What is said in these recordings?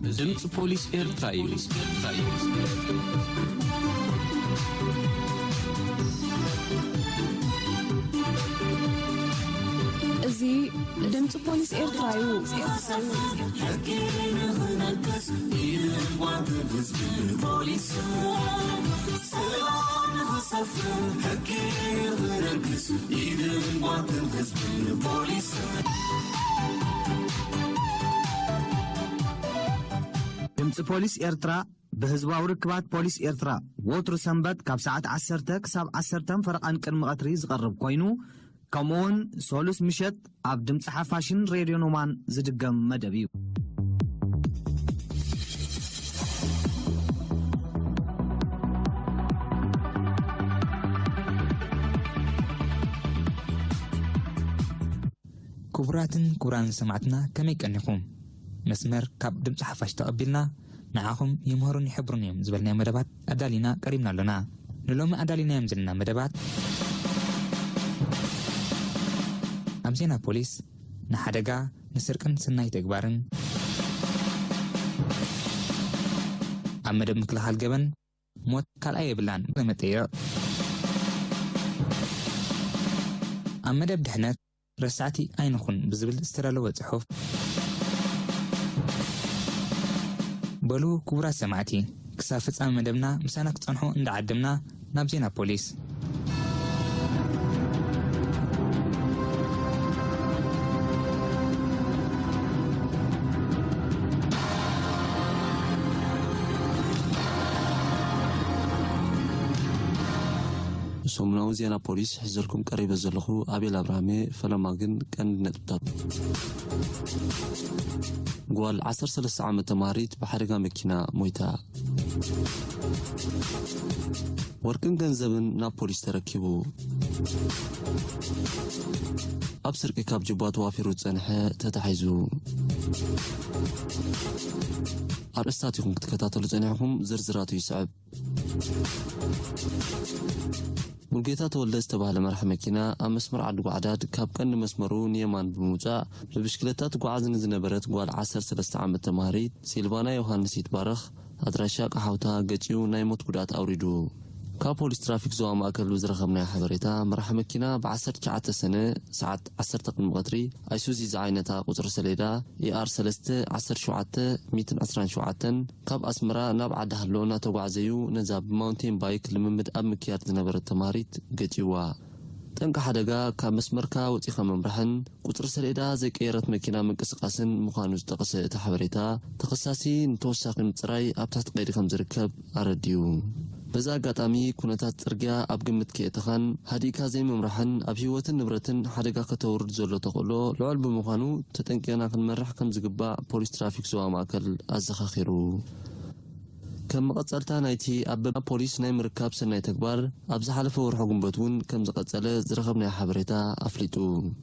ድምፂ ፖሊስ ኤርትራ እዩ። እዚ ድምፂ ፖሊስ ኤርትራ እዩ። ሕጊ ንኽነግስ ኢድን ጓንትን ህዝብን ፖሊስን፣ ሰላም ንኽሰፍን ሕጊ ንኽነግስ ኢድን ጓንትን ህዝብን ፖሊስን። ድምፂ ፖሊስ ኤርትራ ብህዝባዊ ርክባት ፖሊስ ኤርትራ ወትሩ ሰንበት ካብ ሰዓት ዓሰርተ ክሳብ ዓሰርተን ፈረቓን ቅድሚ ቀትሪ ዝቐርብ ኮይኑ፣ ከምኡውን ሰሉስ ምሸት ኣብ ድምፂ ሓፋሽን ሬድዮ ኖማን ዝድገም መደብ እዩ። ክቡራትን ክቡራን ሰማዕትና፣ ከመይ ቀኒኹም? መስመር ካብ ድምፂ ሓፋሽ ተቐቢልና፣ ንዓኹም ይምህሩን ይሕብሩን እዮም ዝበልናዮ መደባት ኣዳሊና ቀሪብና ኣሎና። ንሎሚ ኣዳሊናዮም ዘለና መደባት፣ ኣብ ዜና ፖሊስ፣ ንሓደጋ፣ ንስርቅን ሰናይ ተግባርን፣ ኣብ መደብ ምክልኻል ገበን፣ ሞት ካልኣይ የብላን መጠየቕ፣ ኣብ መደብ ድሕነት፣ ረሳዕቲ ኣይንኹን ብዝብል ዝተዳለወ ጽሑፍ። በሉ ክቡራት ሰማዕቲ፣ ክሳብ ፍጻመ መደብና ምሳና ክጸንሑ እንዳዓደምና ናብ ዜና ፖሊስ። ሰሙናዊ ዜና ፖሊስ ሒዘልኩም ቀሪበ ዘለኹ ኣቤል ኣብርሃም እየ። ፈለማ ግን ቀንዲ ነጥብታት። ጓል ዓሰርተ ሰለስተ ዓመት ተማሃሪት ብሓደጋ መኪና ሞይታ። ወርቅን ገንዘብን ናብ ፖሊስ ተረኪቡ። ኣብ ስርቂ ካብ ጅባ ተዋፊሩ ዝጸንሐ ተታሒዙ። ኣርእስታት ኢኹም ክትከታተሉ ጸኒሕኩም፣ ዝርዝራቱ ይስዕብ። ሙሉጌታ ተወልደ ዝተባህለ መራሒ መኪና ኣብ መስመር ዓዲ ጓዕዳድ ካብ ቀንዲ መስመሩ ንየማን ብምውጻእ ብብሽክለታ ትጓዓዝ ንዝነበረት ጓል ዓሰርተ ሰለስተ ዓመት ተማሃሪት ሲልቫና ዮሃንስ ይትባረኽ ኣድራሻ ቀሓውታ ገጭዩ ናይ ሞት ጉድኣት ኣውሪዱ። ካብ ፖሊስ ትራፊክ ዞባ ማእከል ብዝረኸብናዮ ሓበሬታ፣ መራሒ መኪና ብ ዓሰርተ ትሽዓተ ሰነ ሰዓት ዓሰርተ ቅድሚ ቀትሪ ኣይሱዚ ዝዓይነታ ቁጽሪ ሰሌዳ ኤ ኣር ሰለስተ ዓሰርተ ሸውዓተ ሚእትን ዕስራን ሸውዓተን ካብ ኣስመራ ናብ ዓዲ ሃሎ እናተጓዕዘዩ ነዛ ብማውንቴን ባይክ ልምምድ ኣብ ምክያድ ዝነበረት ተማሃሪት ገጭዋ። ጠንቂ ሓደጋ ካብ መስመርካ ወጺኻ ምምራሕን ቁጽሪ ሰሌዳ ዘይቀየረት መኪና ምንቅስቃስን ምዃኑ ዝጠቐሰ እቲ ሓበሬታ፣ ተኸሳሲ ንተወሳኺ ምጽራይ ኣብ ትሕቲ ቀይዲ ከም ዝርከብ ኣረዲኡ። በዚ ኣጋጣሚ ኩነታት ጽርግያ ኣብ ግምት ከየእተኻን ሃዲእካ ዘይምምራሕን ኣብ ህይወትን ንብረትን ሓደጋ ከተውርድ ዘሎ ተኽእሎ ልዑል ብምዃኑ ተጠንቂቕና ክንመርሕ ከም ዝግባእ ፖሊስ ትራፊክ ዞባ ማእከል ኣዘኻኺሩ። ከም መቐጸልታ ናይቲ ኣብ በባ ፖሊስ ናይ ምርካብ ሰናይ ተግባር ኣብ ዝሓለፈ ወርሒ ግንቦት እውን ከም ዝቐጸለ ዝረኸብናዮ ሓበሬታ ኣፍሊጡ።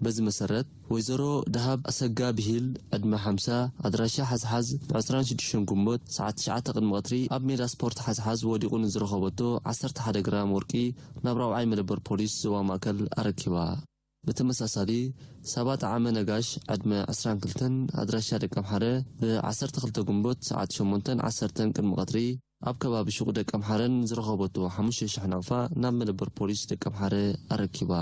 በዚ መሰረት ወይዘሮ ደሃብ ኣሰጋ ብሂል ዕድመ ሓምሳ ኣድራሻ ሓዝሓዝ ብዕስራን ሽዱሽተን ግንቦት ሰዓት ትሽዓተ ቅድሚ ቀትሪ ኣብ ሜዳ ስፖርት ሓዝሓዝ ወዲቑ ንዝረኸበቶ ዓሰርተ ሓደ ግራም ወርቂ ናብ ራብዓይ መደበር ፖሊስ ዞባ ማእከል ኣረኪባ። ብተመሳሳሊ ሳባ ጣዓመ ነጋሽ ዕድመ ዕስራን ክልተን ኣድራሻ ደቀምሓረ ብ ዓሰርተ ክልተ ግንቦት ሰዓት ሸሞንተን ዓሰርተን ቅድሚ ቀትሪ ኣብ ከባቢ ሹቕ ደቀምሓረን ዝረኸበቶ ሓሙሽተ ሽሕ ናቕፋ ናብ መደበር ፖሊስ ደቀምሓረ ኣረኪባ።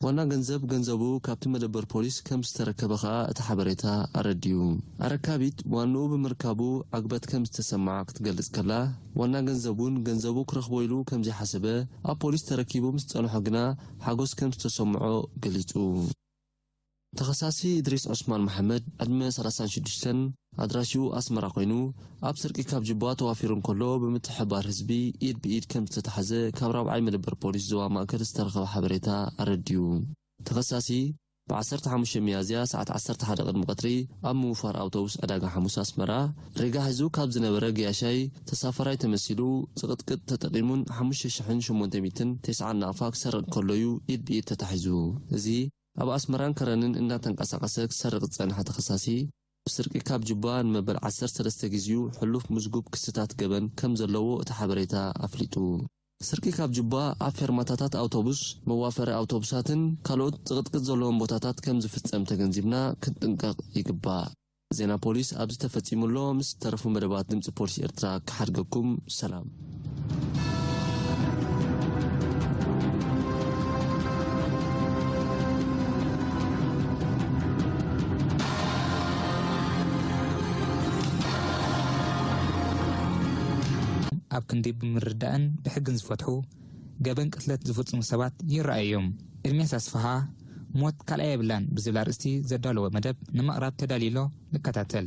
ዋና ገንዘብ ገንዘቡ ካብቲ መደበር ፖሊስ ከም ዝተረከበ ከኣ እቲ ሓበሬታ ኣረዲኡ። ኣረካቢት ዋንኡ ብምርካቡ ዓግበት ከም ዝተሰምዓ ክትገልጽ ከላ፣ ዋና ገንዘብ እውን ገንዘቡ ክረኽቦ ኢሉ ከም ዘይሓሰበ፣ ኣብ ፖሊስ ተረኪቡ ምስ ጸንሖ ግና ሓጎስ ከም ዝተሰምዖ ገሊጹ። ተኸሳሲ እድሪስ ዑስማን መሓመድ፣ ዕድመ ሰላሳን ሽዱሽተን፣ ኣድራሽኡ ኣስመራ ኮይኑ፣ ኣብ ስርቂ ካብ ጅባ ተዋፊሩ እንከሎ ብምትሕብባር ህዝቢ ኢድ ብኢድ ከም ዝተታሕዘ ካብ ራብዓይ መደበር ፖሊስ ዞባ ማእከል ዝተረኸበ ሓበሬታ ኣረዲኡ። ተኸሳሲ ብ ዓሰርተ ሓሙሽተ ሚያዝያ ሰዓት ዓሰርተ ሓደ ቅድሚ ቀትሪ ኣብ ምውፋር ኣውቶቡስ ዕዳጋ ሓሙስ ኣስመራ ሬጋ ሒዙ ካብ ዝነበረ ገያሻይ ተሳፋራይ ተመሲሉ ጽቕጥቅጥ ተጠቒሙን ሓሙሽተ ሽሕን ሸሞንተ ሚእትን ተስዓን ናቕፋ ክሰርቕ ከሎ'ዩ ኢድ ብኢድ ተታሒዙ። እዚ ኣብ ኣስመራን ከረንን እናተንቀሳቐሰ ክሰርቕ ዝጸንሐ ተኸሳሲ፣ ብስርቂ ካብ ጁባ ንመበል ዓሰርተ ሰለስተ ግዜኡ ሕሉፍ ምዝጉብ ክስታት ገበን ከም ዘለዎ እቲ ሓበሬታ ኣፍሊጡ። ስርቂ ካብ ጁባ ኣብ ፌርማታታት ኣውቶቡስ፣ መዋፈሪ ኣውቶቡሳትን ካልኦት ጽቕጥቅጥ ዘለዎም ቦታታት ከም ዝፍጸም ተገንዚብና ክንጥንቀቕ ይግባእ። ዜና ፖሊስ ኣብዚ ተፈጺሙ ኣሎ። ምስ ዝተረፉ መደባት ድምጺ ፖሊስ ኤርትራ ክሓድገኩም። ሰላም። ኣብ ክንዲ ብምርዳእን ብሕግን ዝፈትሑ ገበን ቅትለት ዝፍጽሙ ሰባት ይረኣዩ እዮም። ኤርምያስ ኣስፍሃ ሞት ካልኣይ የብላን ብዝብል ኣርእስቲ ዘዳለዎ መደብ ንምቕራብ ተዳልዩ ኣሎ። ንከታተል።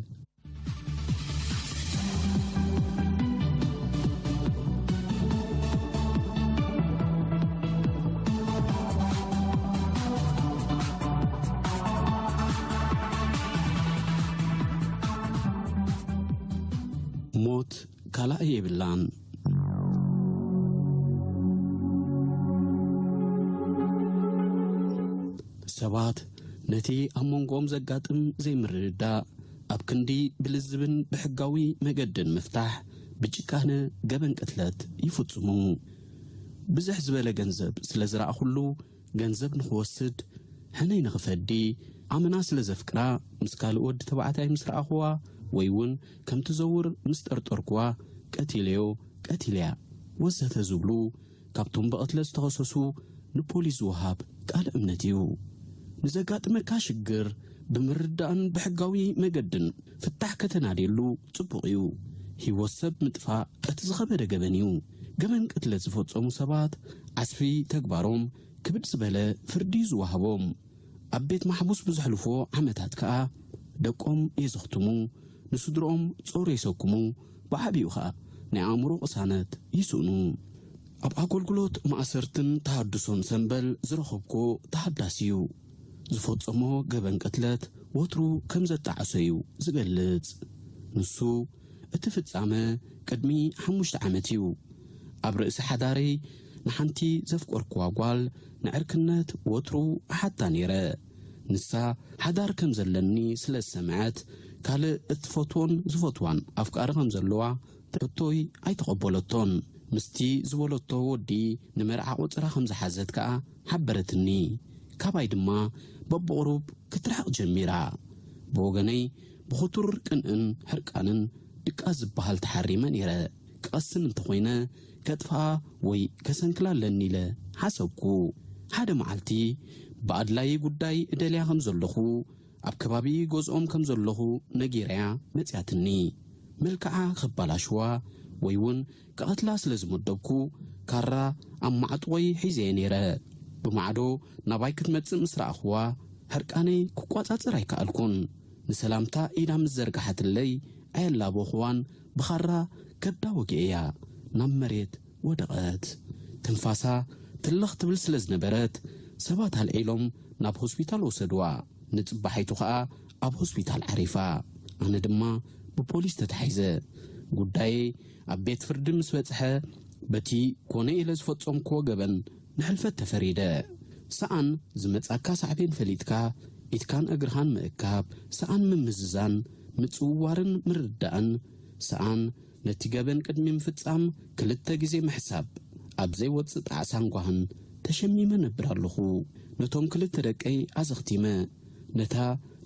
ሞት ካልኣይ የብላን። ሰባት ነቲ ኣብ መንጎኦም ዘጋጥም ዘይምርድዳእ ኣብ ክንዲ ብልዝብን ብሕጋዊ መገድን ምፍታሕ ብጭካነ ገበን ቅትለት ይፍጽሙ። ብዝሕ ዝበለ ገንዘብ ስለ ዝረኣኹሉ ገንዘብ ንኽወስድ ሕነይ ንኽፈዲ ኣመና ስለ ዘፍቅራ ምስ ካልእ ወዲ ተባዕታይ ምስ ረኣኹዋ ወይ እውን ከም ትዘውር ምስ ጠርጠርኩዋ ቀቲለዮ ቀቲለያ ወዘተ ዝብሉ ካብቶም ብቕትለት ዝተኸሰሱ ንፖሊስ ዝወሃብ ቃል እምነት እዩ። ንዘጋጥመካ ሽግር ብምርዳእን ብሕጋዊ መገድን ፍታሕ ከተናድየሉ ጽቡቕ እዩ። ህይወት ሰብ ምጥፋእ እቲ ዝኸበደ ገበን እዩ። ገበን ቅትለት ዝፈጸሙ ሰባት ዓስቢ ተግባሮም ክብድ ዝበለ ፍርዲ እዩ ዝወሃቦም። ኣብ ቤት ማሕቡስ ብዘሕልፎ ዓመታት ከኣ ደቆም የዘኽትሙ፣ ንስድርኦም ጾር የሰክሙ፣ ብዓቢኡ ኸኣ ናይ ኣእምሮ ቅሳነት ይስእኑ። ኣብ ኣገልግሎት ማእሰርትን ተሃድሶን ሰምበል ዝረኸብኩ ተሃዳሲ እዩ። ዝፈጸሞ ገበን ቅትለት ወትሩ ከም ዘጣዕሶ እዩ ዝገልጽ። ንሱ እቲ ፍጻመ ቅድሚ ሓሙሽተ ዓመት እዩ። ኣብ ርእሲ ሓዳረይ ንሓንቲ ዘፍቀርኩዋ ጓል ንዕርክነት ወትሩ እሓታ ነይረ። ንሳ ሓዳር ከም ዘለኒ ስለ ዝሰምዐት ካልእ እትፈትዎን ዝፈትዋን ኣፍቃሪ ከም ዘለዋ ሕቶይ ኣይተቐበለቶን። ምስቲ ዝበለቶ ወዲ ንመርዓ ቆጸራ ከም ዝሓዘት ከኣ ሓበረትኒ። ካባይ ድማ በብቕሩብ ክትርሕቕ ጀሚራ። ብወገነይ ብኽቱር ቅንእን ሕርቃንን ድቃስ ዝበሃል ተሓሪመ ነይረ። ክቐስን እንተኾይነ ከጥፍኣ ወይ ከሰንክላ ኣለኒ ኢለ ሓሰብኩ። ሓደ መዓልቲ ብኣድላዪ ጉዳይ እደልያ ከም ዘለኹ ኣብ ከባቢ ገዝኦም ከም ዘለኹ ነጊረያ መጺኣትኒ። መልክዓ ከበላሽዋ ወይ እውን ክቐትላ ስለ ዝመደብኩ ካራ ኣብ ማዕጥቖይ ሒዘየ ነይረ። ብማዕዶ ናባይ ክትመጽእ ምስ ረኣኽዋ ሕርቃነይ ክቋጻጸር ኣይከኣልኩን። ንሰላምታ ኢዳ ምስ ዘርግሓትለይ ኣየላበኹዋን ብኻራ ከብዳ ወጊኤያ ናብ መሬት ወደቐት። ትንፋሳ ትልኽ ትብል ስለ ዝነበረት ሰባት ኣልዒሎም ናብ ሆስፒታል ወሰድዋ። ንጽባሒቱ ኸኣ ኣብ ሆስፒታል ዓሪፋ። ኣነ ድማ ብፖሊስ ተታሒዘ። ጉዳየይ ኣብ ቤት ፍርዲ ምስ በጽሐ በቲ ኮነ ኢለ ዝፈጸምክዎ ገበን ንሕልፈት ተፈሪደ። ሰኣን ዝመጻካ ሳዕቤን ፈሊጥካ ኢድካን እግርኻን ምእካብ፣ ሰኣን ምምዝዛን፣ ምጽውዋርን ምርዳእን፣ ሰኣን ነቲ ገበን ቅድሚ ምፍጻም ክልተ ግዜ ምሕሳብ ኣብ ዘይወጽእ ጣዕሳ ኣንጓህን ተሸሚመ ነብር ኣለኹ። ነቶም ክልተ ደቀይ ኣዘኽቲመ። ነታ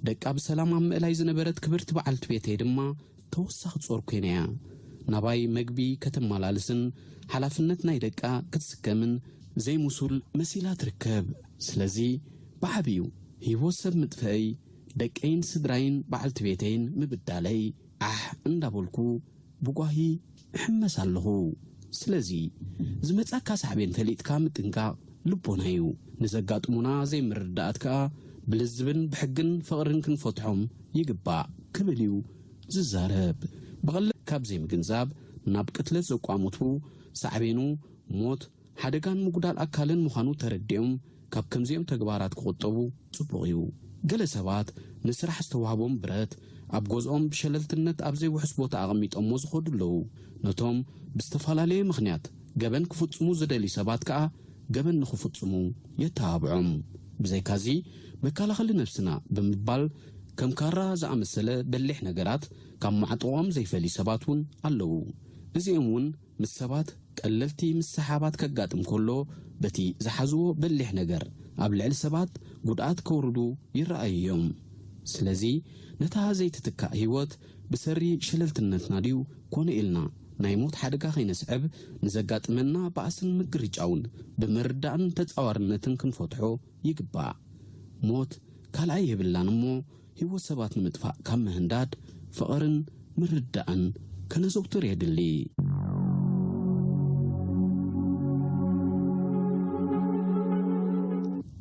ደቃ ብሰላም ኣብ ምእላይ ዝነበረት ክብርቲ በዓልቲ ቤተይ ድማ ተወሳኺ ጾር ኮይነያ። ናባይ መግቢ ከተመላልስን ሓላፍነት ናይ ደቃ ክትስከምን ዘይምሱል መሲላ ትርከብ። ስለዚ ብዓቢኡ ህይወት ሰብ ምጥፈእይ ደቀይን ስድራይን በዓልቲ ቤተይን ምብዳለይ ዓሕ እንዳበልኩ ብጓሂ እሕመስ ኣለኹ። ስለዚ ዝመጻካ ሳዕቤን ፈሊጥካ ምጥንቃቕ ልቦና እዩ። ንዘጋጥሙና ዘይምርድዳኣት ከኣ ብልዝብን ብሕግን ፍቕርን ክንፈትሖም ይግባእ ክብል እዩ ዝዛረብ። ብቐለ ካብ ዘይምግንዛብ ናብ ቅትለት ዘቋምቱ ሳዕቤኑ ሞት ሓደጋን ምጉዳል ኣካልን ምዃኑ ተረዲኦም ካብ ከምዚኦም ተግባራት ክቑጠቡ ጽቡቕ እዩ። ገለ ሰባት ንስራሕ ዝተዋህቦም ብረት ኣብ ገዝኦም ብሸለልትነት ኣብ ዘይውሑስ ቦታ ኣቐሚጦሞ ዝኸዱ ኣለዉ። ነቶም ብዝተፈላለየ ምኽንያት ገበን ክፍጽሙ ዝደልዩ ሰባት ከኣ ገበን ንኽፍጽሙ የተባብዖም። ብዘይካዚ መከላኸሊ ነብስና ብምባል ከም ካራ ዝኣመሰለ በሊሕ ነገራት ካብ ማዕጥቖም ዘይፈልዩ ሰባት እውን ኣለዉ። እዚኦም እውን ምስ ሰባት ቀለልቲ ምስሕሓባት ከጋጥም ከሎ በቲ ዝሓዝዎ በሊሕ ነገር ኣብ ልዕሊ ሰባት ጉድኣት ከውርዱ ይረኣዩ እዮም። ስለዚ ነታ ዘይትትካእ ህይወት ብሰሪ ሸለልትነትና ድዩ ኮነ ኢልና ናይ ሞት ሓደጋ ከይነስዕብ፣ ንዘጋጥመና ባእስን ምግርጫውን ብምርዳእን ተጻዋርነትን ክንፈትሖ ይግባእ። ሞት ካልኣይ የብላን እሞ፣ ህይወት ሰባት ንምጥፋእ ካብ ምህንዳድ፣ ፍቕርን ምርዳእን ከነዘውትር የድሊ።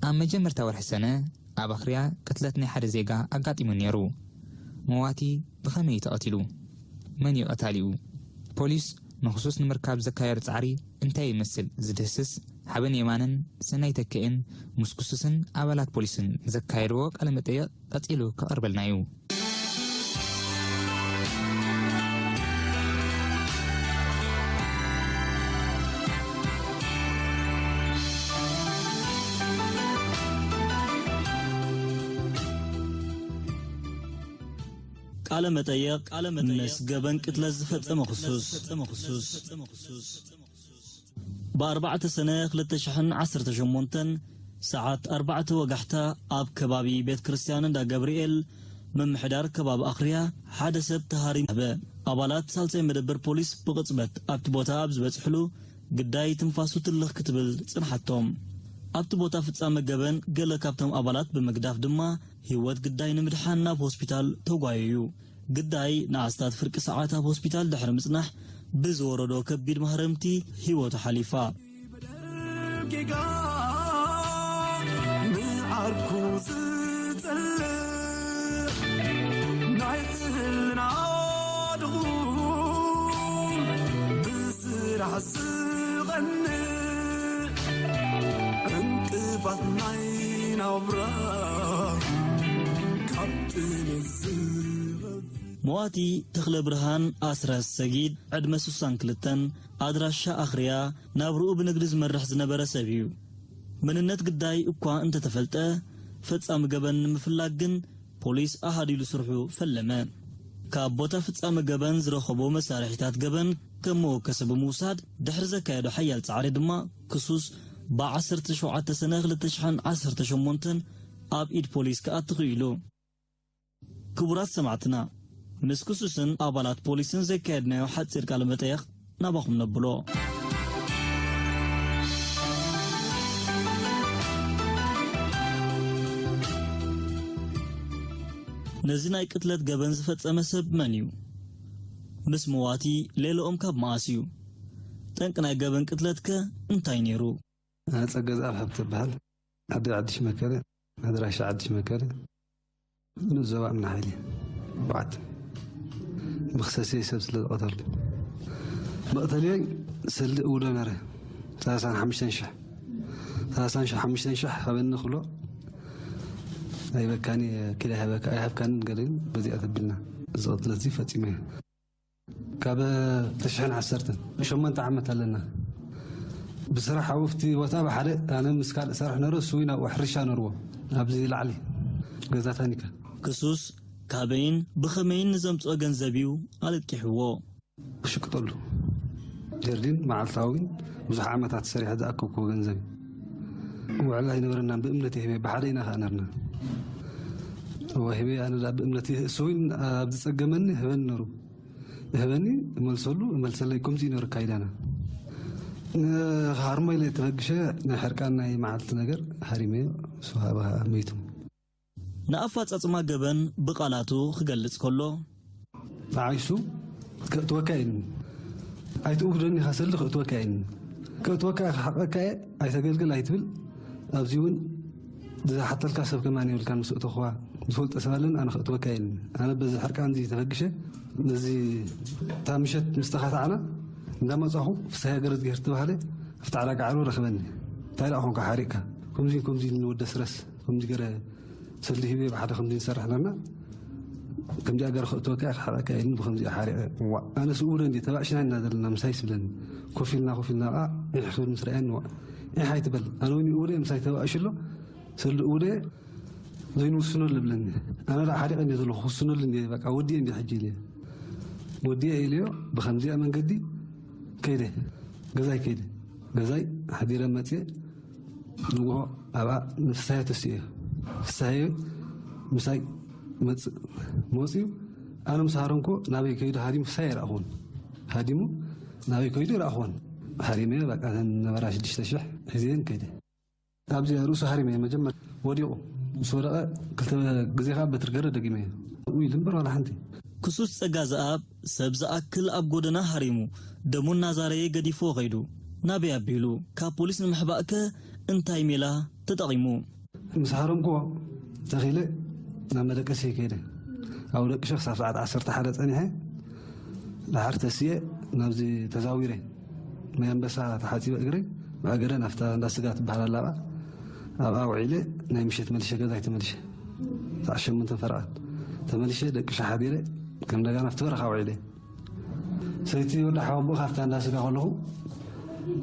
ኣብ መጀመርታ ወርሒ ሰነ፣ ኣብ ኣኽርያ ቅትለት ናይ ሓደ ዜጋ ኣጋጢሙ ነይሩ። መዋቲ ብኸመይ እዩ ተቐቲሉ? መን እዩ ቀታሊኡ? ፖሊስ ንኽሱስ ንምርካብ ዘካየዶ ጻዕሪ እንታይ ይመስል ዝድህስስ ሓበን የማንን ሰናይ ተከኤን ምስ ክሱስን ኣባላት ፖሊስን ዘካየድዎ ቃለ መጠይቕ ቀጺሉ ክቐርበልና እዩ። ቃለ መጠየቕ ምስ ገበን ቅትለት ዝፈጸመ ክሱስ። ብ ኣርባዕተ ሰነ ክልተ ሽሕን ዓሰርተ ሸሞንተን ሰዓት ኣርባዕተ ወጋሕታ ኣብ ከባቢ ቤት ክርስቲያን እንዳ ገብርኤል ምምሕዳር ከባቢ ኣኽርያ ሓደ ሰብ ተሃሪሙ። ኣባላት ሳልሳይ መደበር ፖሊስ ብቕጽበት ኣብቲ ቦታ ኣብ ዝበጽሕሉ ግዳይ ትንፋሱ ትልኽ ክትብል ጽንሓቶም። ኣብቲ ቦታ ፍጻመ ገበን ገለ ካብቶም ኣባላት ብምግዳፍ ድማ ህይወት ግዳይ ንምድሓን ናብ ሆስፒታል ተጓየዩ። ግዳይ ንኣስታት ፍርቂ ሰዓት ኣብ ሆስፒታል ድሕሪ ምጽናሕ ብዝወረዶ ከቢድ ማህረምቲ ህይወቱ ሓሊፋ። ጌጋ ንዓርኩ ዝጸልእ ናይ ሕልና ድኹም ብስራሕ ዝቐንእ ዕንቅፋት ናይ ናብራ ካብ ጥሜት ዝኸፍእ። መዋቲ ተኽለ ብርሃን ኣስረስ ሰጊድ፣ ዕድመ ስሳን ክልተን፣ ኣድራሻ ኣኽርያ፣ ናብርኡ ብንግዲ ዝመርሕ ዝነበረ ሰብ እዩ። መንነት ግዳይ እኳ እንተተፈልጠ፣ ፈጻሚ ገበን ንምፍላግ ግን ፖሊስ ኣሃዲሉ ስርሑ ፈለመ። ካብ ቦታ ፍጻመ ገበን ዝረኸቦ መሳርሒታት ገበን ከም መወከሲ ብምውሳድ፣ ድሕሪ ዘካየዶ ሓያል ጻዕሪ ድማ ክሱስ ብዓሰርተ ሸውዓተ ሰነ ክልተ ሽሕን ዓሰርተ ሸሞንተን ኣብ ኢድ ፖሊስ ክኣቱ ክኢሉ። ክቡራት ሰማዕትና፣ ምስ ክሱስን ኣባላት ፖሊስን ዘካየድናዮ ሓጺር ቃለ መጠየቕ ናባኹም ነብሎ። ነዚ ናይ ቅትለት ገበን ዝፈጸመ ሰብ መን እዩ? ምስ መዋቲ ሌላኦም ካብ መኣስ እዩ? ጠንቂ ናይ ገበን ቅትለትከ እንታይ ነይሩ? ጸገዝኣብ ሃብተ እበሃል። ዓዲ ዓዲሽ መከረ፣ ኣድራሻ ዓዲሽ መከረ። ንዞባ እምኒ ሓይሊ በዓት መኽሰሰይ ሰብ ስለ ዝቐተልኩ። መቕተልየይ ሰልዲ እውዶ ነረ። ሰላሳን ሓሙሽተን ሽሕ፣ ሰላሳን ሓሙሽተን ሽሕ ሃበኒ ክብሎ፣ ኣይበካኒ፣ ኪድ ኣይሃበካ፣ ኣይሃብካንን ገለ እዩ፣ በዚኣ ተቢልና። እዚ ቅትለት እዚ ፈጺመ እየ። ካብ ተሽሕን ዓሰርተን ሸሞንተ ዓመት ኣለና። ብስራሕ ኣብኡ ኣብቲ ቦታ ብሓደ ኣነ ምስ ካልእ ሰርሕ ነሩ፣ እሱ እውን ኣብኡ ሕርሻ ነርዎ። ኣብዚ ላዕሊ ገዛ ታኒካ። ክሱስ ካበይን ብኸመይን ንዘምጽኦ ገንዘብ እዩ ኣለቂሕዎ። ክሽቅጠሉ ጀርዲን መዓልታዊ ብዙሕ ዓመታት ሰሪሐ ዝኣከብክዎ ገንዘብ እዩ። ውዕል ኣይነበረናን፣ ብእምነት ይህበ፣ ብሓደ ኢና ከኣ ነርና። እወ፣ ህበ ኣነ ደኣ ብእምነት ይህ-፣ እሱ እውን ኣብ ዝጸገመኒ ህበኒ ነሩ። ህበኒ እመልሰሉ፣ እመልሰለይ፣ ከምዚ እዩ ነሩ ኣካይዳና። ንሃርሞ ኢለ ተበግሸ፣ ናይ ሕርቃን ናይ መዓልቲ ነገር ሃሪመዮ፣ እሱ ሃበ መይቱ። ንኣፈጻጽማ ገበን ብቓላቱ ክገልጽ ከሎ፣ ተዓይሱ ከእትወካ ኢልኒ። ኣይትእጉደኒ ኢኻ ሰልዲ ከእትወካ ኢልኒ። ከእትወካ ኢኻ ሓቐካ እየ፣ ኣይተገልግል ኣይትብል። ኣብዚ እውን ዝሓተልካ ሰብ ከማን የብልካን ምስ እተኹዋ። ዝፈልጦ ሰብ ኣለን ኣነ ከእትወካ ኢልኒ። ኣነ በዚ ሕርቃን እዚ ተበግሸ፣ ነዚ እታ ምሸት ምስ ተኻታዕና እንዳመጻኹ ፍስሃየ ገረዝግሄር ዝተባህለ ኣብቲ ዓዳ ጋዕሮ ረኽበኒ። እንታይ ደኣ ኾንካ ሓሪቕካ? ከምዚ ከምዚ ኢልኒ ወደ ስረስ፣ ከምዚ ገረ ሰልዲ ሂበ ብሓደ ከምዚ ንሰርሕ ነርና። ከምዚኣ ገረ ከእትወካ እየ ክሓርቀካ ኢልኒ ብከምዚኣ ሓሪቐ። ዋእ፣ ኣነ ስኡ ዶ እንድየ ተባእሽና ኢና ዘለና ምሳይ ስብለኒ። ኮፍ ኢልና ኮፍ ኢልና ከዓ ዒሕ ክብል ምስ ረኣየኒ ዋእ፣ ዒሕ ኣይትበል። ኣነ እውን እኡ ዶ ምሳይ ተባእሽ ኣሎ ሰልዲ እኡ ዶ ዘይንውስኖ ልብለኒ። ኣነ ደኣ ሓሪቐ እንድየ ዘለኹ ክውስነሉ እንድየ በቃ ወዲኤ እንድየ ሕጂ ኢለዮ። ወዲኤ ኢለዮ ብከምዚኣ መንገዲ ከይደ። ገዛይ ከይደ። ገዛይ ሓዲረ መፅየ። ንግሆ ኣብኣ ንፍሳሄ ተስእዮ። ፍሳሄ ምሳይ መፅእ መፅዩ ኣነ ምስ ሃረምኮ ናበይ ከይዱ ሃዲሙ ክሳይ ኣይረእኹን። ሃዲሙ ናበይ ከይዱ ኣይረእኹን። ሃሪመ በቃ ነን ነበራ ሽዱሽተ ሽሕ ሒዘን ከይደ። ኣብዚኣ ርእሱ ሃሪመ መጀመር ወዲቑ ምስ ወደቐ ክልተ ግዜ ከዓ በትሪ ገረ ደጊመ። ውይ ልምበር ዋላ ሓንቲ። ክሱስ ጸጋ ዘኣብ ሰብ ዝኣክል ኣብ ጎደና ሃሪሙ ደሙ እናዛረየ ገዲፍዎ ኸይዱ። ናበይ ኣቢሉ ካብ ፖሊስ ንምሕባእከ እንታይ ሜላ ተጠቒሙ? ምስ ሃረምኩዎ ተኺለ ናብ መደቀሲ ከይደ። ኣብኡ ደቂሸ ክሳብ ሰዓት ዓሰርተ ሓደ ጸኒሐ። ደሓር ተስየ ናብዚ ተዛዊረ። ማይ ኣንበሳ ተሓጺበ እግረይ ብእግረ ናብታ እንዳ ስጋ ትበሃል ኣላ። ኣብኣ ውዒለ ናይ ምሸት መልሸ ገዛይ ተመልሸ። ሰዓት ሸሞንተ ፈረቓን ተመልሸ ደቂሸ ሓዲረ። ከም እንደገና ኣብቲ በረኻ ውዒለ። ሰይቲ ወዲ ሓወቦ ካብታ እንዳ ስጋ ከለኹ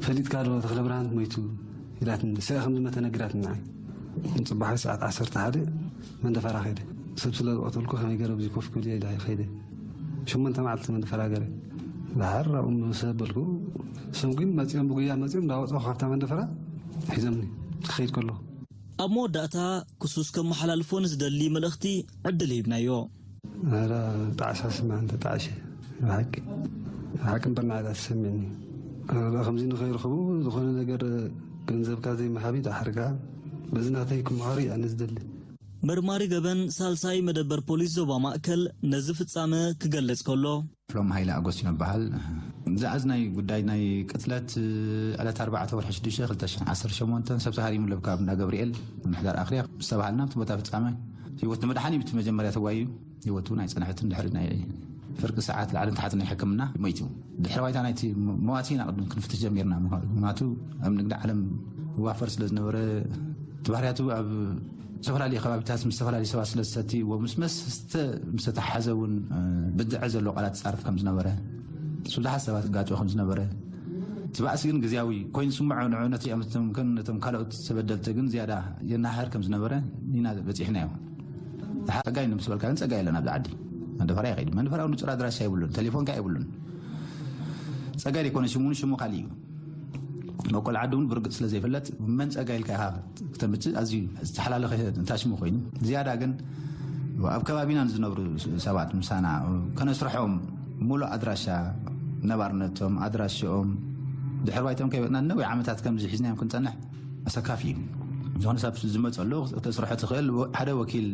ፈሊጥካ ዶ ተኽለ ብርሃን ሞይቱ ኢላትኒ። ስጋ ከም ዝመተ ነጊራትኒ ንዓይ። ንጽባሕ ሰዓት ዓሰርተ ሓደ መንደፈራ ከይደ። ሰብ ስለ ዝቐተልኩ ከመይ ገይረ ኣብዚ ኮፍ ክብል እየ ኢለ ከይደ። ሸሞንተ መዓልቲ መንደፈራ ገይረ። ደሓር ኣብኡ ምስ በልኩ፣ እሶም ግን መጺኦም ብጉያ መጺኦም እንዳወጻኹ ካብታ መንደፈራ ሒዞምኒ ክኸይድ ከለኹ። ኣብ መወዳእታ ክሱስ ከመሓላልፎ ንዝደሊ መልእኽቲ ዕድል ሂብናዮ። ኧረ ጣዕሳ ስማዕ እንተ ጣዕሸ። ብሓቂ፣ ብሓቂ እምበር ንዓይ ተሰሚዕኒ። ኧረ ከምዚ ንኸይርኽቡ ዝኾነ ነገር ገንዘብካ ዘይምሃብ እዩ ደሓር ከኣ። በዚ ናተይ ክመሃሩ እየ ኣነ ዝደሊ። መርማሪ ገበን ሳልሳይ መደበር ፖሊስ ዞባ ማእከል ነዚ ፍጻመ ክገልጽ ከሎ። ክፍሎም ሃይለ ኣጎስቲኖ ይበሃል። ዝኣዝ ናይ ጉዳይ ናይ ቅትለት ዕለት ኣርባዕተ ወርሒ ሽዱሽተ ክልተ ሽሕን ዓሰርተ ሸሞንተን ሰብ ተሃሪሙ ለብ ካብ እንዳ ገብርኤል ምሕዳር ኣኽርያ ምስ ተባሃልና ኣብቲ ቦታ ፍጻመ ህይወት ንምድሓን እዩ እቲ መጀመርያ ተጓዩ። ህይወቱ ናይ ጸንሐትን ድሕሪ ናይ ፍርቂ ሰዓት ላዕልን ታሕትን ናይ ሕክምና ሞይቱ። ድሕሪ ባይታ ናይቲ መዋቲ ኢና ቅድም ክንፍትሽ ጀሚርና። ምኽንያቱ ኣብ ንግዲ ዓለም ይዋፈር ስለ ዝነበረ፣ እቲ ባህርያቱ ኣብ ዝተፈላለዩ ከባቢታት ምስ ዝተፈላለዩ ሰባት ስለ ዝሰትይዎ ምስ መስተ ምስ ተተሓዘ እውን፣ እ፣ ብድዐ ዘለዎ ቃላት ይጻርፍ ከም ዝነበረ፣ ስሉሓት ሰባት ይጋጭዎ ከም ዝነበረ፣ እቲ ባእሲ ግን ግዝያዊ ኮይኑ ዝስምዖ ንዑ ነቲ ኣመቶም ከም ነቶም ካልኦት ተበደልቲ ግን ዝያዳ የናህር ከም ዝነበረ ኢና በጺሕናዮ። ጸጋይ ምስ በልካ ግን ጸጋይ የለን ኣብዚ ዓዲ። መንደፈራ ይኸይድ። መንደፈራ ንጹር ኣድራሻ የብሉን፣ ቴሌፎን ከኣ የብሉን። ጸጋይ ዘይኮነ ሽሙ፣ ሽሙ ካልእ እዩ። መበቆል ዓዲ እውን ብርግጽ ስለ ዘይፍለጥ መን ጸጋይ ኢልካ ኢኻ ክተምጽእ ኣዝዩ ዝተሓላለኸ እንታይ ሽሙ ኮይኑ። ዝያዳ ግን ኣብ ከባቢና ንዝነብሩ ሰባት ምሳና ከነስርሖም፣ ሙሉእ ኣድራሻ ነባርነቶም፣ ኣድራሽኦም፣ ድሕሪ ባይቶም ከይበጥና ነዊሕ ዓመታት ከምዚ ሒዝናዮም ክንጸንሕ ኣሰካፊ እዩ። ዝኾነ ሰብ ዝመጸሉ ክተስርሖ ትኽእል ሓደ ወኪል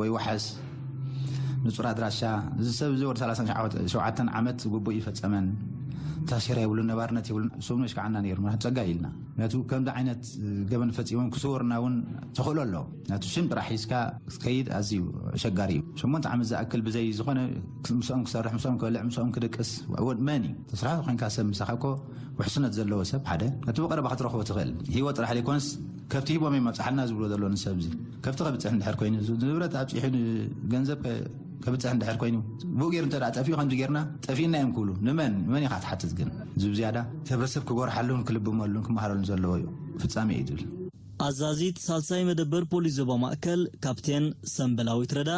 ወይ ዋሕስ፣ ንጹር ኣድራሻ፣ እዚ ሰብ እዚ ወዲ ሰላሳን ሸውዓተን ዓመት ግቡእ ይፈጸመን፣ ታሴራ የብሉን፣ ነባርነት የብሉን፣ ስሙ የሽካዓና ነይሩ፣ ምኽንያቱ ጸጋይ ኢልና። ምኽንያቱ ከምዚ ዓይነት ገበን ፈጺሞም ክስወርና እውን ተኽእሎ ኣሎ። ምኽንያቱ ሽም ጥራሕ ሒዝካ ክትከይድ ኣዝዩ ኣሸጋሪ እዩ። ሸሞንተ ዓመት ዝኣክል ብዘይ ዝኾነ ምስኦም ክሰርሕ፣ ምስኦም ክበልዕ፣ ምስኦም ክድቅስ፣ ወ-፣ መን እዩ? ተስራሒ ኮንካ ሰብ ምሳኻ እኮ ውሕስነት ዘለዎ ሰብ ሓደ፣ ነቲ ብቐረባ ክትረኽቦ ትኽእል። ህይወት ጥራሕ ዘይኮነስ ከብቲ ሂቦም እዮም ኣብጽሓልና ዝብሎ ዘለዉ ንሰብ እዚ። ከብቲ ከብጽሕ እንድሕር ኮይኑ፣ ንብረት ኣብጺሑ ንገንዘብ ከ-፣ ከብጽሕ እንድሕር ኮይኑ፣ ብኡ ገይሩ እንተ ደኣ ጠፊኡ ከምዚ ጌርና፣ ጠፊእና እዮም ክብሉ። ንመን? ንመን ኢኻ ትሓትት ግን? ዝብ ዝያዳ እቲ ሕብረተሰብ ክጎርሓሉን ክልብመሉን ክመሃረሉን ዘለዎ እዩ። ፍጻሜ እዩ ዝብል። ኣዛዚት ሳልሳይ መደበር ፖሊስ ዞባ ማእከል ካፕቴን ሰምበላዊት ረዳ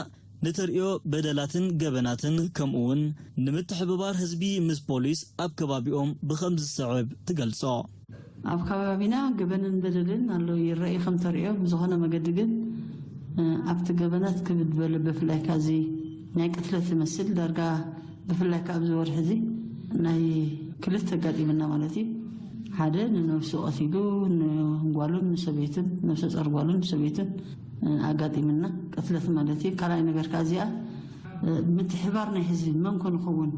ንተርእዮ በደላትን ገበናትን ከምኡውን ንምትሕብባር ህዝቢ ምስ ፖሊስ ኣብ ከባቢኦም ብኸም ዝስዕብ ትገልጾ። ኣብ ከባቢና ገበንን በደልን ኣሎ ይረኣይ ከም ተርእዮ። ብዝኾነ መገዲ ግን፣ እ፣ ኣብቲ ገበናት ክብድ በለ ብፍላይ ካዚ ናይ ቅትለት ዝመስል ዳርጋ ብፍላይ ከኣ ኣብዚ ወርሒ እዚ ናይ ክልተ ኣጋጢምና ማለት እዩ። ሓደ ንነብሱ ቀቲሉ ንጓሉን ንሰበይቱን፣ ነብሰ ጾር ጓሉን ሰበይቱን፣ እ፣ ኣጋጢምና ቅትለት ማለት እዩ። ካልኣይ ነገር ከኣ እዚኣ፣ እ፣ ምትሕባር ናይ ህዝቢ መን ኮን ይኸውን?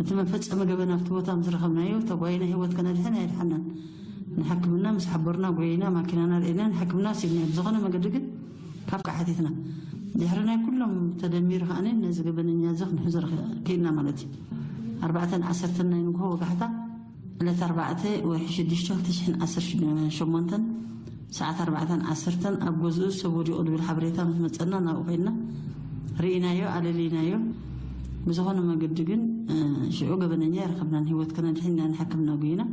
እቲ መፈጸሚ ገበን ኣብቲ ቦታ ምስ ረኸብናዮ፣ ተጓይና ህይወት ከነድሕን ኣይድሓናን። ንሕክምና ምስ ሓበርና፣ ጎይና፣ ማኪናና ርኢና ንሕክምና ወሲድናዮ። ብዝኾነ መገዲ ግን ካብ ሓቲትና። ድሕሪ ናይ ኩሎም ተደሚሩ ከኣ ነዚ ገበነኛ እዚ ክንሕዞ ረኸ-፣ ክኢልና ማለት እዩ። ኣርባዕተን ዓሰርተን ናይ ንግሆ ወጋሕታ፣ ዕለት ኣርባዕተ ወርሒ ሽዱሽተ ክልተ ሽሕን ዓሰርተ ሸሞንተን፣ ሰዓት ኣርባዕተን ዓሰርተን ኣብ ገዝኡ ሰብ ወዲቑ ዝብል ሓበሬታ ምስ መጸና ናብኡ ከይድና ርኢናዮ፣ ኣለሊናዮ። ብዝኾነ መገዲ ግን፣ እ፣ ሽዑ ገበነኛ ኣይረኸብናን። ህይወት ከነድሕን ኢና ንሕክምና ጉይና።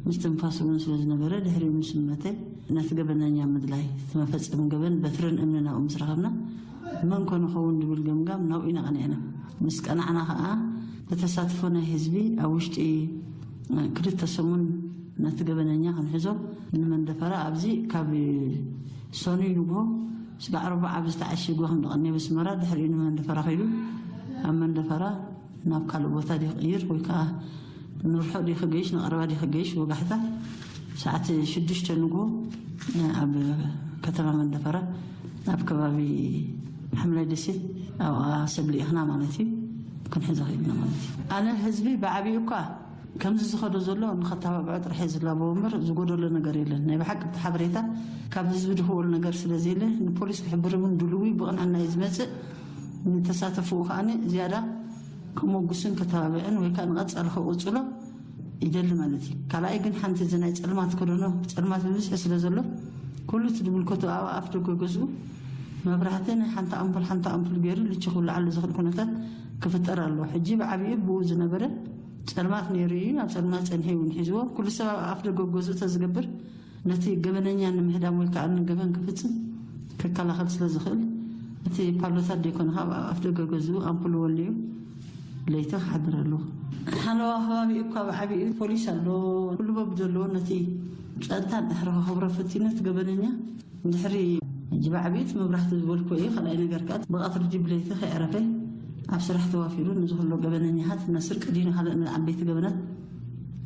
ምስትንፋስ እውን ስለ ዝነበረ ድሕሪኡ ምስ መተ ነቲ ገበነኛ ምድላይ፣ እቲ መፈጸሚ ገበን በትርን እምንን ኣብኡ ምስ ረኸብና፣ መን ኮን ይኸውን ዝብል ገምጋም ናብኡ ኢና ቀኒዕና። ምስ ቀናዕና ኸኣ፣ ተተሳትፎ ናይ ህዝቢ ኣብ ውሽጢ፣ እ፣ ክልተ ሰሙን ነቲ ገበነኛ ክንሕዞ ንመንደፈራ ኣብዚ ካብ ሰኑይ ንግሆ ስጋዕ ረቡዕ ኣብ ዝተዓሸጉ ከም ደቐኔ በስመራ ድሕሪኡ ንመንደፈራ ከይዱ ኣብ መንደፈራ ናብ ካልእ ቦታ ድዩ ክቕይር ወይ ከዓ ንርሑቕ ድዩ ክገይሽ ንቐረባ ድዩ ክገይሽ ወጋሕታ ሰዓት ሽዱሽተ ንግሆ ኣብ ከተማ መንደፈራ ኣብ ከባቢ ሓምላይ ደሴት ኣብኣ ሰብ ልኢኽና ማለት እዩ ክንሕዞ ክኢልና ማለት እዩ። ኣነ ህዝቢ ብዓብዩ እኳ ከምዚ ዝኸዶ ዘሎ ንኸተባብዖ ጥራሕ እየ ዝላበዎ እምበር ዝጎደሎ ነገር የለን። ናይ ብሓቂ እቲ ሓበሬታ ካብ ህዝቢ ዝኽወል ነገር ስለ ዘየለ ንፖሊስ ክሕብር እውን ድልዊ ብቕንዕና እዩ ዝመፅእ። ንተሳተፍኡ ከዓ ዝያዳ ከመጉስን ከተባብዕን ወይ ከዓ ንቐፃሊ ከቕፅሎ ይደሊ ማለት እዩ። ካልኣይ ግን ሓንቲ እዚ ናይ ፀልማት ከደኖ ፀልማት ብብዝሒ ስለ ዘሎ ኩሉ እቲ ዝምልከቱ ኣብ ኣፍ ደገ ገዝኡ መብራህቲ ናይ ሓንቲ ኣምፑል ሓንቲ ኣምፑል ገይሩ ልቺ ክውልዓሉ ዝኽእል ኩነታት ክፍጠር ኣለዎ። ሕጂ ብዓብዩ ብኡ ዝነበረ ፀልማት ነይሩ እዩ። ኣብ ፀልማት ፀንሒ እውን ሒዝዎ ኩሉ ሰብ ኣብ ኣፍ ደገ ገዝኡ ተዝገብር ነቲ ገበነኛ ንምህዳም ወይ ከዓ ንገበን ክፍፅም ክከላኸል ስለ ዝኽእል እቲ ፓሎታት ደይኮነ ካብ ኣፍ ደገ ገዝኡ ኣምፑል ወልዩ ለይቲ ክሓድር ኣለዎ። ሓለዋ ከባቢ እኳ ብዓብኡ ፖሊስ ኣሎ። ኩሉ በብዘለዎ ነቲ ፀጥታ እንድሕሪ ከኽብሮ ፈቲኑ እቲ ገበነኛ ድሕሪ ሕጂ ብዓብዩት መብራህቲ ዝበልኮ እዩ። ካልኣይ ነገር ከዓ ብቐትሪ ድዩ ብለይቲ ከይዕረፈ ኣብ ስራሕ ተዋፊሩ ንዝኽሎ ገበነኛታት ነስርቂ ድዩ ንካልእ ንዓበይቲ ገበናት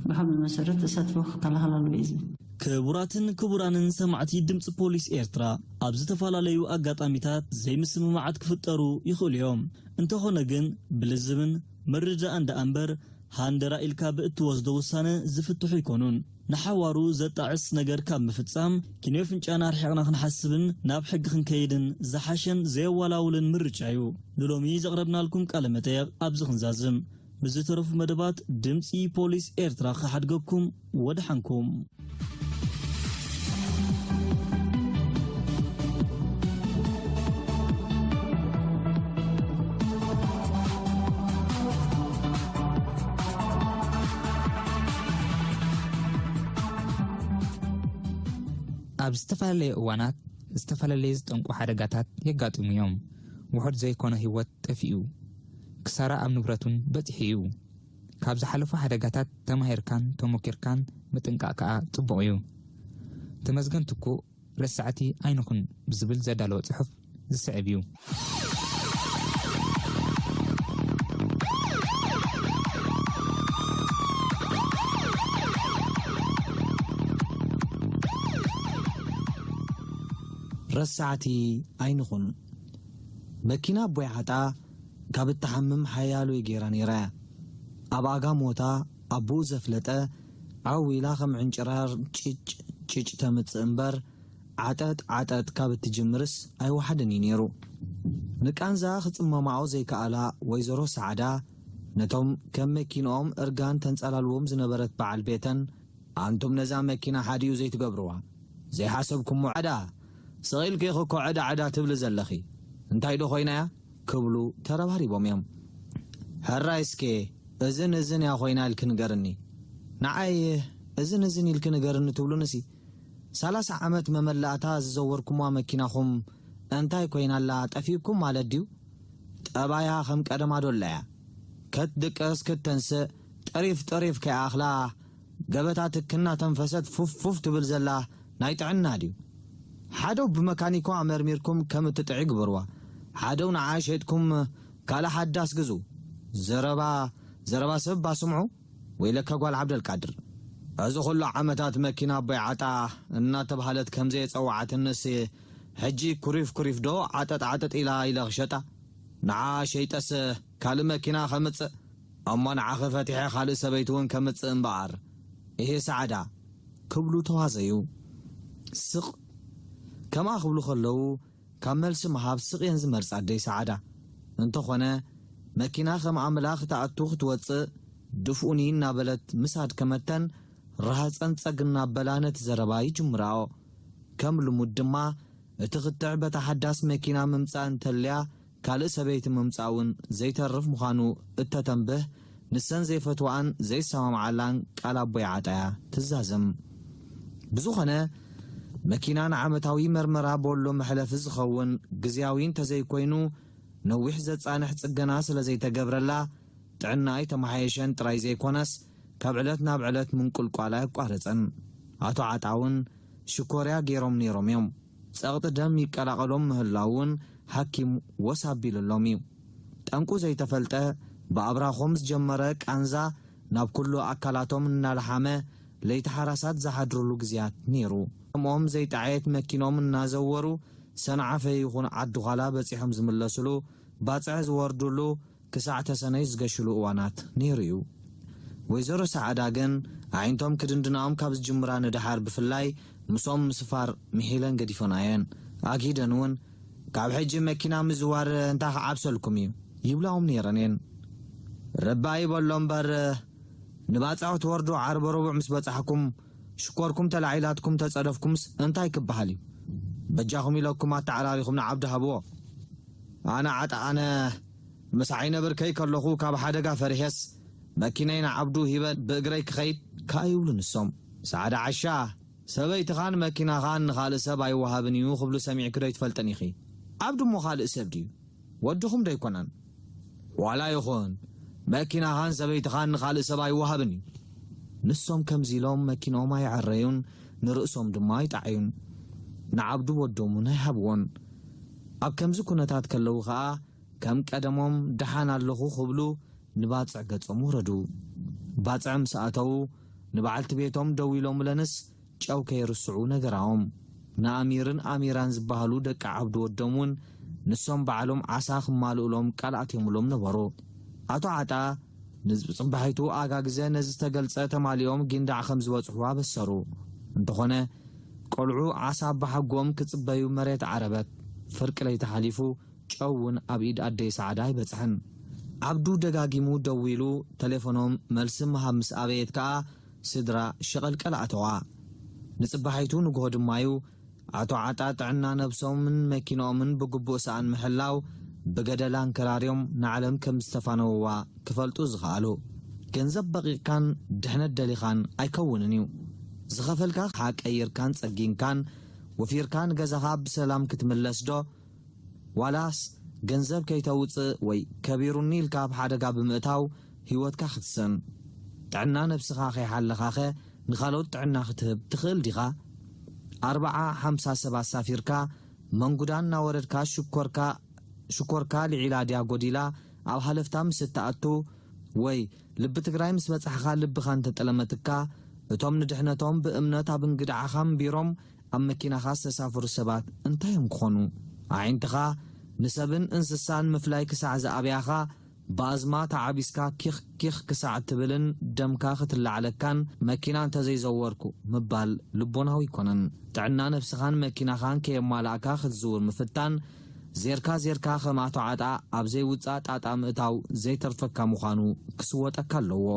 ብኸምዚ መሰረት ተሳትፎ ክከላኸል ኣለዎ እዩ ዝብል። ክቡራትን ክቡራንን ሰማዕቲ ድምፂ ፖሊስ ኤርትራ ኣብ ዝተፈላለዩ ኣጋጣሚታት ዘይምስምማዓት ክፍጠሩ ይኽእሉ እዮም። እንተኾነ ግን ብልዝብን ምርድዳእን ደኣ እምበር ሃንደራ ኢልካ ብእትወስዶ ውሳነ ዝፍትሑ ኣይኮኑን። ንሓዋሩ ዘጣዕስ ነገር ካብ ምፍጻም ኪንዮ ፍንጫና ኣርሒቕና ክንሓስብን ናብ ሕጊ ክንከይድን ዝሓሸን ዘየዋላውልን ምርጫ እዩ። ንሎሚ ዘቕረብናልኩም ቃለ መጠየቕ ኣብዚ ክንዛዝም። ብዝተረፉ መደባት ድምፂ ፖሊስ ኤርትራ ክሓድገኩም ወድሓንኩም። ኣብ ዝተፈላለየ እዋናት ዝተፈላለየ ዝጠንቁ ሓደጋታት የጋጥሙ እዮም። ውሑድ ዘይኮነ ህይወት ጠፊኡ፣ ክሳራ ኣብ ንብረቱን በፂሑ እዩ። ካብ ዝሓለፉ ሓደጋታት ተማሂርካን ተሞኪርካን ምጥንቃቕ ከዓ ፅቡቕ እዩ። ተመስገን ትኩእ ረሳዕቲ ኣይንኹን ብዝብል ዘዳለወ ፅሑፍ ዝስዕብ እዩ። ረሳዕቲ ኣይንኹን። መኪና ኣቦይ ዓጣ ካብ እትሓምም ሓያሎ እዩ ገይራ ነይራ እያ። ኣብ ኣጋ ሞታ ኣቦኡ ዘፍለጠ ዓው ኢላ ከም ዕንጭራር ጭጭ ጭጭ ተምጽእ እምበር ዓጠጥ ዓጠጥ ካብ እትጅምርስ ኣይወሓደን እዩ ነይሩ። ንቃንዛ ክጽመማኦ ዘይከኣላ ወይዘሮ ሰዓዳ ነቶም ከም መኪንኦም እርጋን ተንጸላልዎም ዝነበረት በዓል ቤተን፣ ኣንቱም ነዛ መኪና ሓዲኡ ዘይትገብርዋ፣ ዘይሓሰብኩሞ ዕዳ፣ ስቕ ኢልኪ ኢኺ እኮ ዕዳ ዕዳ ትብሊ ዘለኺ፣ እንታይ ዶ ኮይና እያ? ክብሉ ተረባሪቦም እዮም። ሕራይ እስከ እዝን እዝን እያ ኮይና ኢልኪ ንገርኒ። ንዓይ እዝን እዝን ኢልኪ ንገርኒ ትብሉንሲ፣ ሰላሳ ዓመት መመላእታ ዝዘወርኩምዋ መኪናኹም እንታይ ኮይናላ ጠፊእኩም ማለት ድዩ? ጠባያ ከም ቀደማ ዶ ኣላ እያ? ከትድቅስ ክትተንስእ ጠሪፍ ጠሪፍ ከይኣኽላ ገበታ ትክ እናተንፈሰት ፉፍ ፉፍ ትብል ዘላ ናይ ጥዕና ድዩ? ሓደው ብመካኒኳ መርሚርኩም ከም እትጥዒ ግበርዋ። ሓደው ንዓ ሸይጥኩም ካልእ ሓዳስ ግዙ። ዘረባ ዘረባ ሰብ ባስምዑ። ወይለከ ጓል ዓብደልቃድር፣ እዚ ኩሉ ዓመታት መኪና ኣቦይ ዓጣ እናተባህለት ከም ዘየጸውዓትንስ ሕጂ ኩሪፍ ኩሪፍ ዶ ዓጠጥ ዓጠጥ ኢላ ኢለ ክሸጣ? ንዓ ሸይጠስ ካልእ መኪና ከምጽእ እሞ ንዓኺ ፈቲሐ ካልእ ሰበይቲ እውን ከምጽእ እምበኣር። እሂ ሰዓዳ ክብሉ ተዋዘዩ። ስቕ ከምኣ ክብሉ ከለዉ ካብ መልሲ ምሃብ ስቕ እየን ዝመርጻ ኣደይ ሰዓዳ። እንተኾነ መኪና ከም ኣምላኽ ትኣቱ ክትወጽእ ድፍኡኒ እናበለት ምስ ኣድከመተን ራህጸን ጸግ እናበላ ነቲ ዘረባ ይጅምራኦ። ከም ልሙድ ድማ እቲ ክትዕ በታ ሓዳስ መኪና ምምጻእ እንተልያ ካልእ ሰበይቲ ምምጻእ እውን ዘይተርፍ ምዃኑ እተተንብህ ንሰን ዘይፈትዋኣን ዘይሰማምዓላን ቃል ኣቦይ ዓጣያ ትዛዘም። ብዝኾነ መኪና ንዓመታዊ መርመራ ቦሎ መሕለፊ ዝኸውን ግዝያዊ እንተዘይኮይኑ ነዊሕ ዘጻንሕ ጽገና ስለ ዘይተገብረላ ጥዕና ኣይተመሓየሸን ጥራይ ዘይኮነስ ካብ ዕለት ናብ ዕለት ምንቁልቋል ኣየቋረጸን። ኣቶ ዓጣ እውን ሽኮርያ ገይሮም ነይሮም እዮም። ጸቕጢ ደም ይቀላቐሎም ምህላው እውን ሓኪም ወስ ኣቢሉሎም እዩ። ጠንቁ ዘይተፈልጠ፣ ብኣብራኾም ዝጀመረ ቃንዛ ናብ ኩሉ ኣካላቶም እናለሓመ ለይቲ ሓራሳት ዝሓድሩሉ ግዜያት ነይሩ። ከምኦም ዘይጠዓየት መኪኖም እናዘወሩ ሰንዓፈ ይኹን ዓዲ ዃላ በጺሖም ዝምለሱሉ፣ ባጽዕ ዝወርዱሉ፣ ክሳዕ ተሰነይ ዝገሽሉ እዋናት ነይሩ እዩ። ወይዘሮ ሰዓዳ ግን ኣዒንቶም ክድንድናኦም ካብ ዝጅምራ ንደሓር ብፍላይ ምስኦም ምስፋር ምሒለን ገዲፈን ኣየን። ኣግሂደን እውን ካብ ሕጂ መኪና ምዝዋር እንታይ ክዓብሰልኩም እዩ ይብላኦም ነይረን እየን። ረቢ ኣይበሎ እምበር ንባጽዕ ክትወርዱ ዓርበ ረቡዕ ምስ በጻሕኩም ሽኮርኩም ተላዒላትኩም ተጸደፍኩምስ እንታይ ክበሃል እዩ? በጃኹም ኢለኩም ኣተዓራሪኹም ንዓብዱ ሃብዎ። ኣነ ዓጣ ኣነ ምሳዓይ ነብር ከይከለኹ ካብ ሓደጋ ፈሪሔስ መኪነይ ንዓብዱ ሂበ ብእግረይ ክኸይድ ከኣ ይብሉ ንሶም። ሰዓዳ ዓሻ ሰበይትኻን መኪናኻን ንኻልእ ሰብ ኣይወሃብን እዩ ክብሉ ሰሚዕኪ ዶ ኣይትፈልጥን ኢኺ? ዓብዱ እሞ ካልእ ሰብ ድዩ? ወድኹም ዶ ኣይኮነን? ዋላ ይኹን መኪናኻን ሰበይትኻን ንኻልእ ሰብ ኣይወሃብን እዩ። ንሶም ከምዚ ኢሎም መኪንኦም ኣይዕረዩን ንርእሶም ድማ ኣይጠዓዩን። ንዓብዱ ወዶም እውን ኣይሃብዎን። ኣብ ከምዚ ኩነታት ከለዉ ኸኣ ከም ቀደሞም ደሓን ኣለኹ ክብሉ ንባጽዕ ገጾም ወረዱ። ባጽዕ ምስ ኣተዉ ንበዓልቲ ቤቶም ደዊሎምለንስ ጨው ከይርስዑ ነገራኦም። ንኣሚርን ኣሚራን ዝበሃሉ ደቂ ዓብዱ ወዶም እውን ንሶም ባዕሎም ዓሳ ክማልኡሎም ቃል ኣትዮምሎም ነበሩ። ኣቶ ዓጣ ንጽባሒቱ ኣጋግዘ ነዚ ዝተገልጸ ተማሊኦም ጊንዳዕ ከም ዝበጽሑ ኣበሰሩ። እንተኾነ ቆልዑ ዓሳ ኣባሓጎም ክጽበዩ መሬት ዓረበት። ፍርቂ ለይቲ ሓሊፉ ጨው እውን ኣብ ኢድ ኣደይ ሰዓዳ ኣይበጽሐን። ዓብዱ ደጋጊሙ ደዊሉ ተሌፎኖም መልሲ ምሃብ ምስ ኣበየት ከኣ ስድራ ሸቐልቀል ኣተዋ። ንጽባሒቱ ንግሆ ድማዩ ኣቶ ዓጣ ጥዕና ነብሶምን መኪንኦምን ብግቡእ ሰኣን ምሕላው ብገደል ኣንከራርዮም ንዓለም ከም ዝተፋነውዋ ክፈልጡ ዝኸኣሉ። ገንዘብ በቒቕካን ድሕነት ደሊኻን ኣይከውንን እዩ። ዝኸፈልካ ሓ ቀይርካን ጸጊንካን ወፊርካ ንገዛኻ ብሰላም ክትምለስ ዶ ዋላስ ገንዘብ ከይተውጽእ ወይ ከቢሩኒ ኢልካ ኣብ ሓደጋ ብምእታው ህይወትካ ክትስእን? ጥዕና ነብስኻ ከይሓለኻኸ ንኻልኦት ጥዕና ክትህብ ትኽእል ዲኻ? ኣርብዓ ሓምሳ ሰብ ኣሳፊርካ መንጉዳ እናወረድካ ሽኮርካ ሽኮርካ ልዒላ ድያ ጎዲላ ኣብ ሃለፍታ ምስ እትኣቱ ወይ ልቢ ትግራይ ምስ በጻሕኻ ልብኻ እንተጠለመትካ እቶም ንድሕነቶም ብእምነት ኣብ እንግድዓኻ ኣንቢሮም ኣብ መኪናኻ ዝተሳፈሩ ሰባት እንታይ እዮም ክኾኑ? ኣዒንትኻ ንሰብን እንስሳን ምፍላይ ክሳዕ ዝኣበያኻ ብኣዝማ ተዓቢስካ ኪኽ ኪኽ ክሳዕ ትብልን ደምካ ክትላዓለካን መኪና እንተዘይዘወርኩ ምባል ልቦናዊ ኣይኮነን። ጥዕና ነብስኻን መኪናኻን ከየማላእካ ክትዝውር ምፍታን ዜርካ ዜርካ ከም ኣቶ ዓጣ ኣብ ዘይውጻእ ጣጣ ምእታው ዘይተርፈካ ምዃኑ ክስወጠካ ኣለዎ።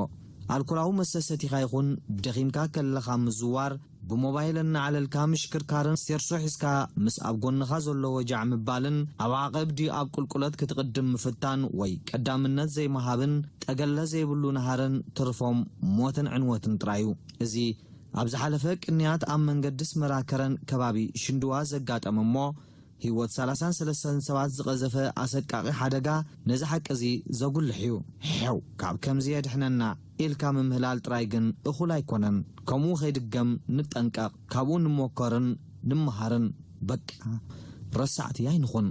ኣልኮላዊ መስተ ሰቲኻ ይኹን ደኺምካ ከለኻ ምዝዋር ብሞባይል እናዓለልካ ምሽክርካርን ስቴርሶ ሒዝካ ምስ ኣብ ጎንኻ ዘሎ ወጃዕ ምባልን ኣብ ዓቐብ ድዩ ኣብ ቁልቁለት ክትቕድም ምፍታን ወይ ቀዳምነት ዘይምሃብን ጠገለ ዘይብሉ ናህርን ትርፎም ሞትን ዕንወትን ጥራይ እዩ። እዚ ኣብ ዝሓለፈ ቅንያት ኣብ መንገዲ ኣስመራ ከረን ከባቢ ሽንድዋ ዘጋጠመ እሞ ህይወት ሰላሳን ሰለስተን ሰባት ዝቐዘፈ ኣሰቃቒ ሓደጋ ነዚ ሓቂ እዚ ዘጉልሕ እዩ። ሕያው ካብ ከምዚ የድሕነና ኢልካ ምምህላል ጥራይ ግን እኹል ኣይኮነን። ከምኡ ከይድገም ንጠንቀቕ፣ ካብኡ ንሞከርን ንምሃርን። በቃ ረሳዕቲ ኣይንኹን።